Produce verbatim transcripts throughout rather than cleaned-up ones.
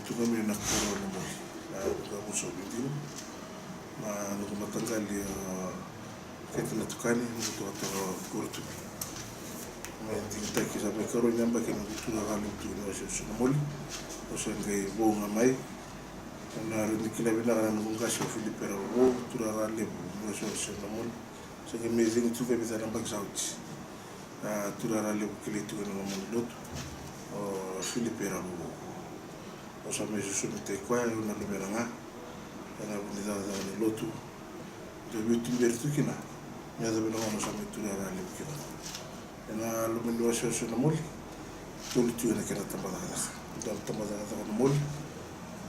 Tu ga mai na koro na moli na vuqa vusa o Vidilo na noqu mataqali, a, kete na tukani noqu tokatoka koro tu. Me digitaki sa mai karua ni yabaki noqu turara levu tu na wasewase na moli. Au sa qai vou ga mai. Au na rawa ni kila vinaka na noqu qase o Filipe Ravovou, turara levu ni wasewase na moli. Sa qai mai cegu tu ga vica na yabaki sa oti. A, turara levu kilai tu ena loma ni lotu o Filipe Ravovou. Au sa mai susumitaki koya, au na luvena ga ena vuku ni cakacaka ni lotu. Dau veituberi tu kina me yacova na gauna au sa mai turara levu kina. Ena loma ni wasewase na moli, tolu tu ena kena tabacakacaka. Dua na tabacakacaka na moli,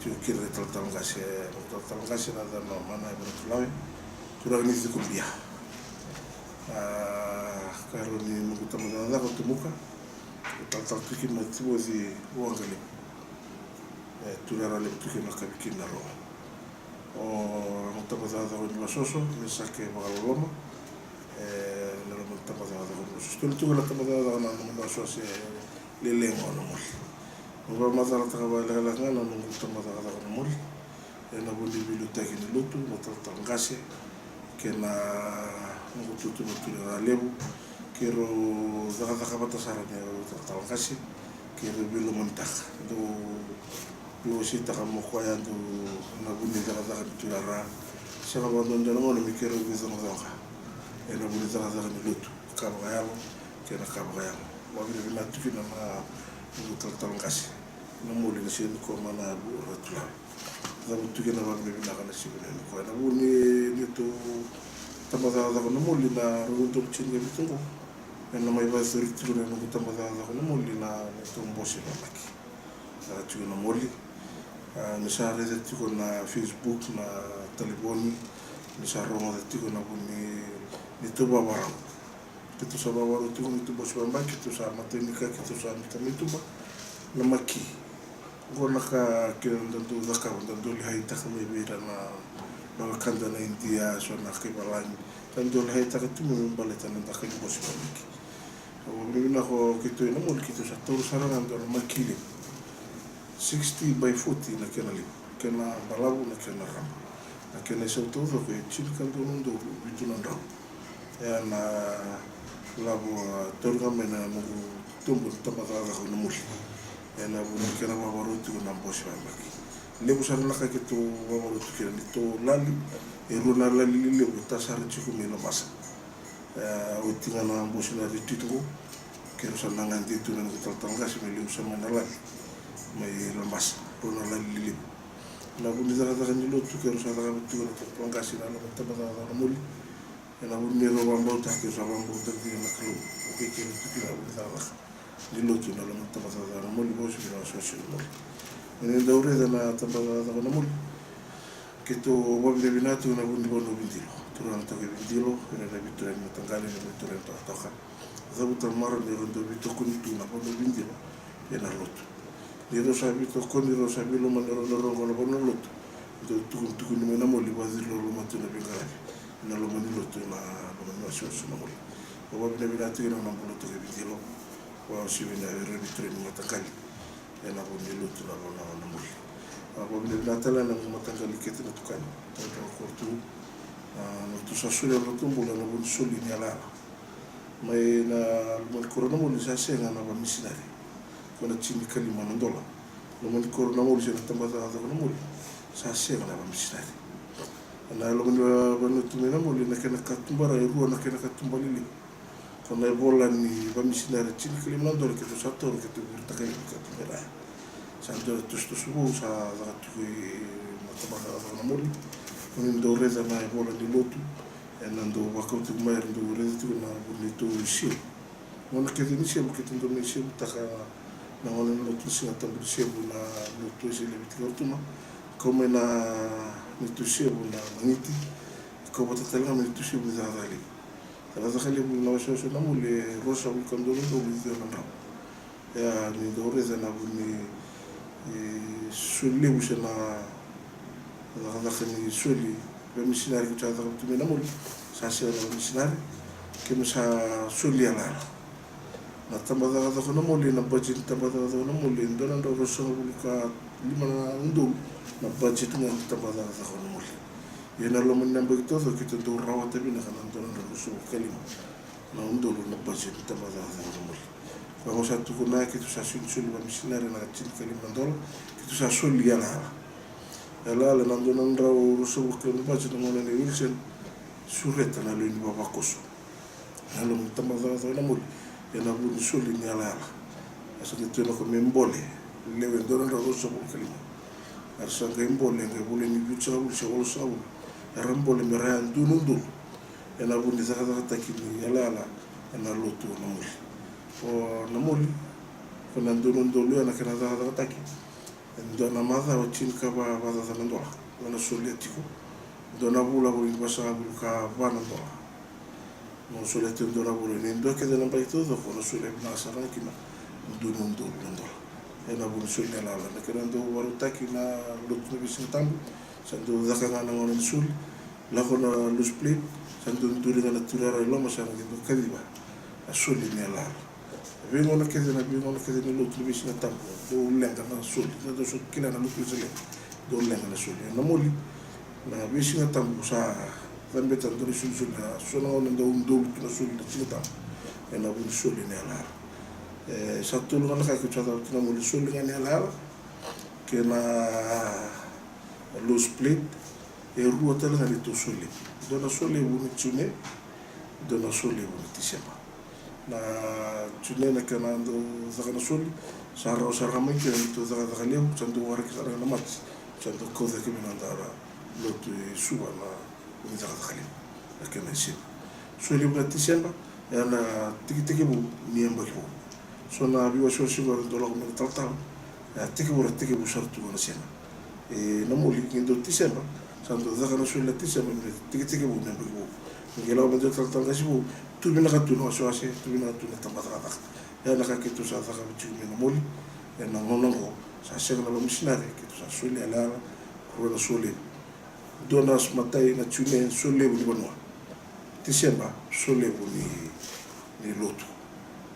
tu kina na talatala qase, na talatala qase na yacana o Mana Evaratulawe, turaga ni Cikobia. A, karua ni noqu tabacakacaka o Tomuka, na talatala tu kina na Timoci Waqalevu. E, turara levu tu kina na kavi kina na rogo. O noqu tabacakacaka ni Vasoso, Mesake Vakaloloma. E, na loma ni tabacakacaka ni Vasoso. Tolu tu ga na tabacakacaka na noqu wasewase leleqa na moli. Noqu vakamacalataka vakalekaleka ga na noqu tabacakacaka na moli. Ena vuku ni veiliutaki ni lotu, na talatala qase, kei na noqu tutu na turara levu, keirau cakacaka vata sara na talatala qase, keirau veilomanitaka. Dau veiwaseitaka mo koya dau na vuku ni cakacaka ni turara. Sega vakadua dua na gauna me keirau veicoqacoqa ena vuku ni cakacaka ni lotu, ka vakayalo kei na ka vakayago. Vakavinavinaka tu kina na noqu talatala qase na moli na siga nikua, Mana Evaratulawe. Cavuta tu kina vakavinavinaka na siga nikua ena vuku ni neitou tabacakacaka na moli na rua na udolu tinikavitu oqo. Ena mai vakayacori tiko na noqu tabacakacaka na moli na neitou bose na yabaki. Caka tiko na moli. A, ni sa raica tiko na Facebook, na talevoni, ni sa rogoca tiko na vuku ni neitou vakavakarau. Keitou sa vakavakarau tiko na neitou bose vakayabayaki, keitou sa matai ni ka, keitou sa biuta mai tuba na maki. Oqo na ka keda dau cakava, da dau lai haitaka mai vei ira na wekada na Idia, so na kai valagi. Da dau lai haitaka tu mai me baleta na dakai ni bose vakayabayaki. Au vakavinavinaka o keitou ena moli, keitou sa taura sara ga dua na maki levu, sixty by forty na kena levu, kena balavu na kena raba, na kena isau taucoko e tinikadua na udolu vitu na drau. Ia na lavo, a, tauri ga mai na noqu tobu na tabacakacaka na moli. Ena vuku ni kena vakavakarau tiko na bose vakayabayaki. Levu sara na ka keitou vakavakarau tiko kina, neitou lali e rua na lali lelevu e ta sara tiko mai Labasa. E, oti ga na bose na retreat qo, keirau sa na gade tu na noqu talatala qase me levu sa mai na lali mai Labasa, rua na lali lelevu. Na vuku ni cakacaka ni lotu keirau sa cakava tiko na talatala qase na loma ni tabacakacaka na moli. Ena vuku ni rau vakabauta, keirau sa vakabauta dina na Kalou. O kei keirau tu kina na vuku ni cakacaka ni lotu na loma ni tabacakacaka na moli, vosa vei na wasewase na moli. Ena dau raica na tabacakacaka na moli, keitou vakavinavinaka tu ena vuku ni vanua o Vidilo, turaga na Toka i Vidilo, ena veituraga ni mataqali, ena veituraga ni tokatoka. Cavuta na marama ni rau dau veitokoni tu na vanua o Vidilo ena lotu. Ni rau sa veitokoni, rau sa veilomani rau na rogo na vanua lotu. Dau tukutukuni mai na moli, vakaciloloma tu na veiqaravi ena loma ni lotu, ena loma ni wasewase na moli. Au vakavinavinaka tiko ena bula toka i Vidilo, vakauasivi na ira veituraga ni mataqali ena vuku ni lotu na vanua na moli. Au vakavinavinaka tale ena mataqali kete na tukani, na tukani koro tu, a, na tu sa solia na lotu bula ena vuku ni soli ni yalayala. Mai na loma ni koro na moli sa sega na vamisinari. Ko na tinikalima na dola. Loma ni koro na moli se na tabacakacaka na moli sa sega na vamisinari. Na loma ni va-, vanua tu mai na moli na kena katuba ra e rua na kena katuba lelevu. Ko na ivola ni vamisinari tinikalima na dola keitou sa taura keitou viritaka i katuba ra. Sa dua na tosotoso vou sa caka tiko i na tabacakacaka na moli. Ko ni dau raica na ivola ni lotu. Ena dau vakau tiko mai era dau raica tiko na vuku ni neitou isevu. Gauna kece ni sevu keitou dau mai sevutaka na gauna ni lotu ni Siga Tabu ni Sevu na lotu e se levu tiko Rotuma. Kau mai na neitou sevu na magiti. Kau vata tale ga mai neitou sevu ni cakacaka levu. Cakacaka levu na wasewase na moli e ruasagavulu ka dua na udolu ciwa na drau. Ia ni dau raica na vu ni, e, soli levu se na cakacaka ni soli vamisinari keitou sa cakava tu mai na moli. Sa sega na vamisinari, keimami sa soli yalayala. Na tabacakacaka o Namoli, na budget ni tabacakacaka o Namoli, e dua na drau ruasagavulu ka lima na udolu na budget ga ni tabacakacaka o Namoli. Ia na loma ni yabaki taucoko keitou dau rawata vinaka na dua na drau ruasagavulu ka lima na udolu na budget ni tabacakacaka o Namoli. Koya au sa tukuna, keitou sa solisoli vakamisinari na tinikalima na dola, keitou sa soli yalayala. Yalayala na dua na drau ruasagavulu ka lima na budget na gauna nei Wilson Sureta na lewe ni vavakoso. Na loma ni tabacakacaka o Namoli, ena vu ni soli ni yalayala. A sa qai tukuna ko me bole lewe e dua na drau ruasagavulu ka lima. Era sa qai bole, qai volai ni vitusagavulu se walusagavulu. Era bole me ra ya dua na udolu ena vu ni cakacakataki ni yalayala ena lotu o Namoli. O Namoli, ko na dua na udolu ya na kena cakacakataki. E dua na macawa tinikava vakacaca na dola na nona solia tiko. Dua na vula, vula ni vasagavulu ka va na dola. Na nona solia tiko dua na vula, ni dua kece na yabaki taucoko na solia vinaka sara ga kina dua na udolu na dola. Ena vu ni soli yalayala, na kena dau vakarautaki na lotu na veisiga tabu, sa dau caka ga na gauna ni soli, lako na loose plate, sa dau duri ga na turaga i loma, sa na qai dau kaciva na soli ni yalayala. Veigauna kece, na veigauna kece ni lotu ni veisiga tabu, dau leqa na soli, na dau soli kila na lotu ni soli, dau leqa na soli. Namoli, na veisiga tabu sa cabeta dau na solisoli, na so na gauna dau udolu tu na soli na siga tabu. Ena vu ni soli ni yalayala. E sa tolu ga na ka keitou sa cava tu Namoli, soli ga ni yalayala kei na loose plate. E rua tale ga neitou soli. Dua na soli e vu ni June, dua na soli e vu ni Tiseba. Na June na kena dau caka na soli, sa rawa sara ga mai kina neitou cakacaka levu, sa dau waraki sara ga na Maji, sa dau kau cake mai na noda lotu e Suva na vu ni cakacaka levu. Na kena isema. Soli e vu na Tiseba, ena tekitekivu ni yabaki vou. So na veiwasewase qori dau lako mai na talatala, e a tekivu, ra tekivu sara tu qo na siga. E Namoli, ni dau Tiseba, sa dau caka na soli na Tiseba me tekitekivu ni yabaki vou. Ni qai lako mai dua talatala qase vou, tu vinaka tu na wasewase, tu vinaka tu na tabacakacaka. Ena ka keitou sa cakava tiko mai Namoli ena gauna qo, sa sega na vakamisinari, keitou sa soli yalayala, rua na soli. Dua na matai na June, soli levu ni vanua. Tiseba, soli levu ni, ni lotu.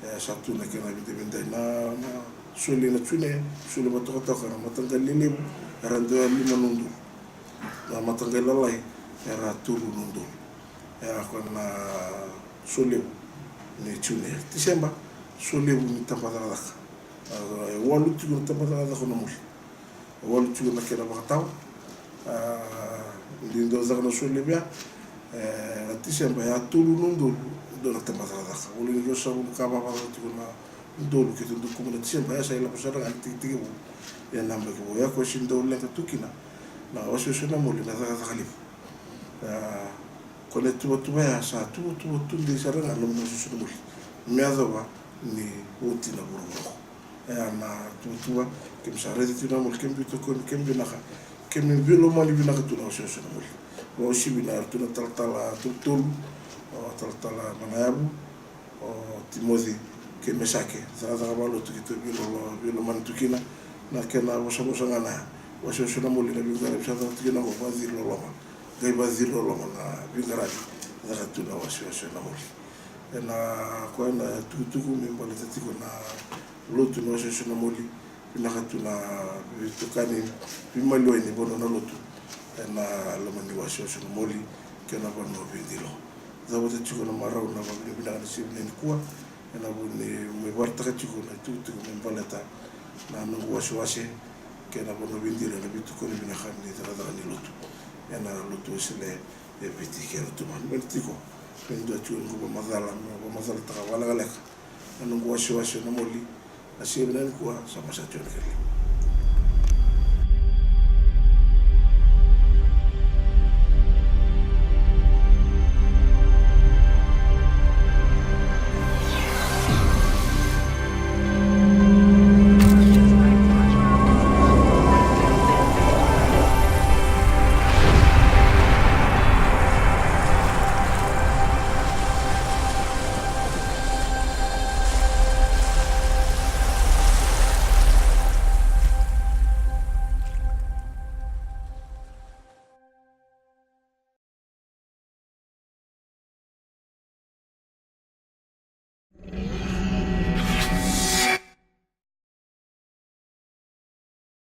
E sa tu na kena vidavidai, na, na soli na June, soli vakatokatoka na mataqali lelevu era dua lima na udolu. Na mataqali lalai era tolu na udolu. E a koya na soli levu ni June. Tiseba, soli levu ni tabacakacaka. A, e walu tiko na tabacakacaka o Namoli. E walu tiko na kena vakatawa. A, ni dau caka na soli levu ya, e, na Tiseba, e a tolu na udolu dua na tabacakacaka. Vula ni ruasagavulu ka va vakacaca tiko na udolu keitou dau kumu na Tiseba, e a sa ilavo sara ga ni tekitekivu ena yabaki vou. E a koya sega ni dau leqa tu kina na wasewase o Namoli na cakacaka levu. A, koya na ituvatuva ya sa tuvatuva tudei sara ga na loma ni wasewase o Namoli me yacova ni oti na vuravura qo. E a na tuvatuva, keimami sa raica tiko Namoli, keimami veitokoni, keimami vinaka, keimami veilomani vinaka tu na wasewase o Namoli. Vakauasivi na tu na talatala tolutolu, o talatala Manayavu, o Timoci kei Mesake, cakacaka vakalotu keitou veilolo, veilomani tu kina. Na kena vosavosa ga na wasewase o Namoli, na veiqaravi sa caka tu kina qo, vakaciri loloma. Qai vakaciri loloma na veiqaravi caka tu na wasewase o Namoli. Ena koya na tukutuku me baleta tiko na lotu na wasewase o Namoli. Vinaka tu na veitokani, veimaliwai ni vanua na lotu ena loma ni wasewase o Namoli kei na vanua o Vidilo. Cavuta tiko na marau na vakavinavinaka ena siga vinaka nikua, ena vu ni mai vakaraitaka tiko na itukutuku me baleta na noqu wasewase kei na vanua o Vidilo ena veitokoni vinaka ni cakacaka ni lotu ena Lotu Wesele e Viti kei Rotuma. Ni bera tiko me dua tiko na noqu vakamacala, me vakamacalataka vakalekaleka na noqu wasewase o Namoli ena siga vinaka nikua. Sa masa tiko na kena